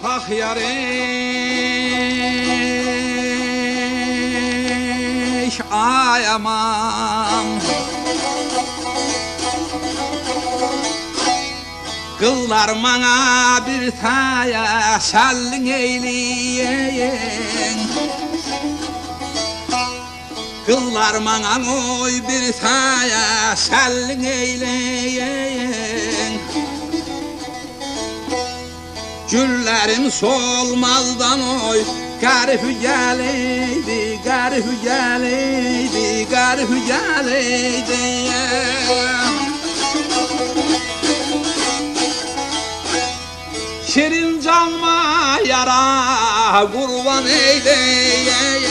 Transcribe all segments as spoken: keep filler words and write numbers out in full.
آخ یار ای، آی آمان. قیزلار منه بیر تسلّی ائیله‌یین. قیزلار منه اوی بیر تسلّی ائیله‌یین. گوللریم سولمازدان اوی، غریب گله‌یدی، غریب گله‌یدی، غریب گله‌یدی. شیرین جانیما یارا قوربان ائیله‌یین.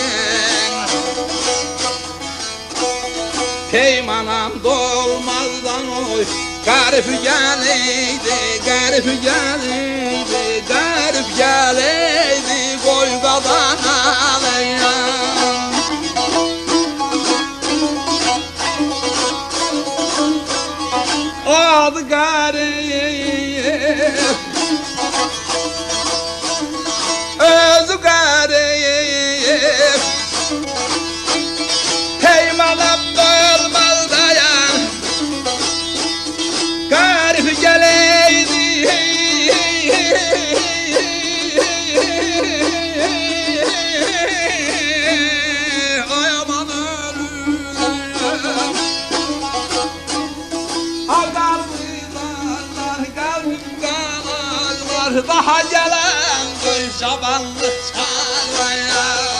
پیمانام دولمازدان اوی، غریب گله‌یدی، غریب گله‌یدی، غریب گله‌یدی، قوی قادان آلایام. آدی غریب، اؤزو غریب. پیمانام دولماز دایان، غریب گله‌یدی. آی آمان اؤلوم. آغلار، قیزلار، قلبیم قان آغلار، داها گلن قوی شادانلیق چاغلایام.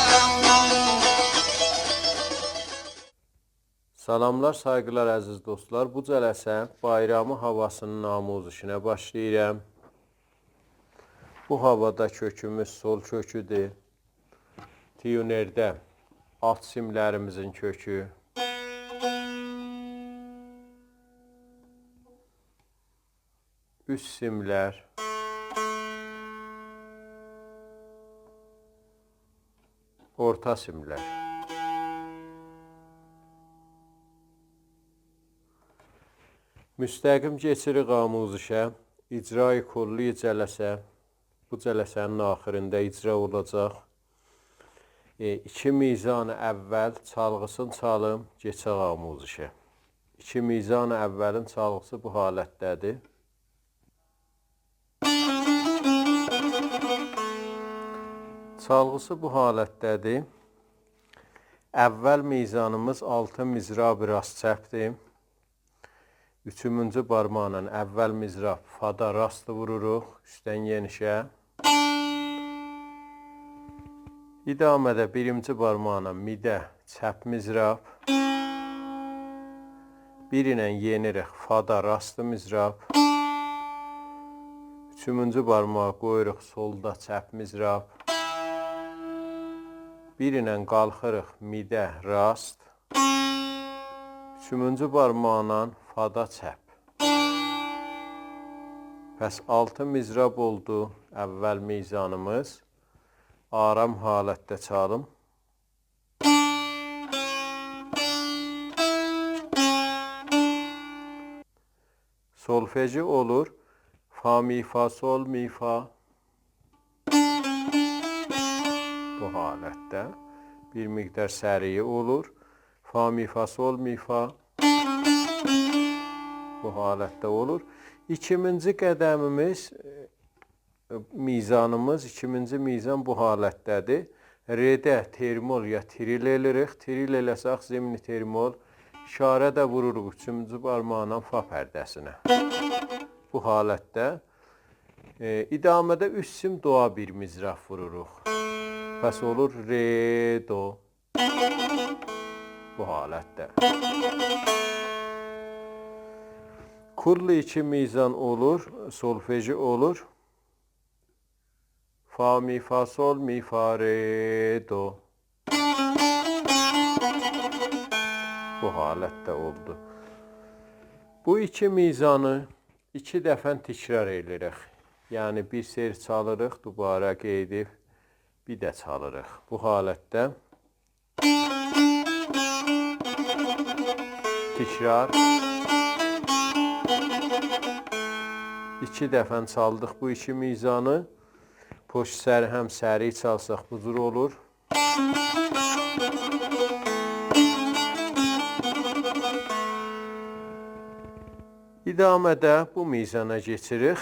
سلاملار، سایغیلار، عزیز دوستلار. بو جلسه بایرامی هاواسینین آموزشینه باشلاییرام. بو هاوادا کؤکوموز سول کؤکودور. تیونرده آلت سیملریمیزین کؤکو. اوست سیملر. اورتا سیملر. مستقیم کئچیریک آموزشه. اجرای کلی جلسه. بو جلسه‌نین آخیریندا اجرا اولاجاق. ائ، ایکی میزان اول چالغیسینی چالیم، کئچک آموزشه. ایکی میزان اولین چالغیسی بو حالتده‌دیر. چالغیسی بو حالتده‌دیر. اول میزانیمیز آلتی مضراب راست چپدیر. اوچومونجو بارماقلا اول مضراب فادا راست ووروروق، اوستدن یئنیشه. ادامه‌ده بیرینجی بارماقلا می‌ده چپ مضراب. بیر ایله یئنیریک فادا راست مضراب. اوچومونجو بارماغی قویوروق سولدا چپ مضراب. بیر ایله قالخیریق می‌ده راست. اوچومونجو بارماقلا فادا چپ. پس آلتی مضراب اولدو اول میزانیمیز. آرام حالتده چالیم. سولفژی اولور فا، می، فا، سول، می، فا. بو حالتده بیر مقدار سریع اولور. فا، می، فا، سول، می، فا. بو حالتده اولور. ایکیمینجی قدمیمیز، ائ، میزانیمیز، ایکیمینجی میزان بو حالتده‌دیر. رئده ترمول یا تریل ائله‌ییریک. تریل ائله‌سک، ضمن ترمول، اشاره ده ووروروق اوچونجو بارماقلا فا پرده‌سینه. بو حالتده. ائ، ادامه‌ده اوست سیم دویا بیر مضراب ووروروق. پس اولور رئ، دو. بو حالتده. کل ایکی میزان اولور، سولفژی اولور. فا، می، فا، سول، می، فا، رئ، دو. بو حالتده اولدو. بو ایکی میزانی ایکی دفعه تکرار ائله‌ییریک. یعنی بیر سری چالیریق، دوباره قئییدیب بیر ده چالیریق. بو حالتده تکرار. ایکی دفعه چالدیق بو ایکی میزانی. پشت سری هم سریع چالساق بو جور اولور. ادامه‌ده بو میزانا کئچیریک.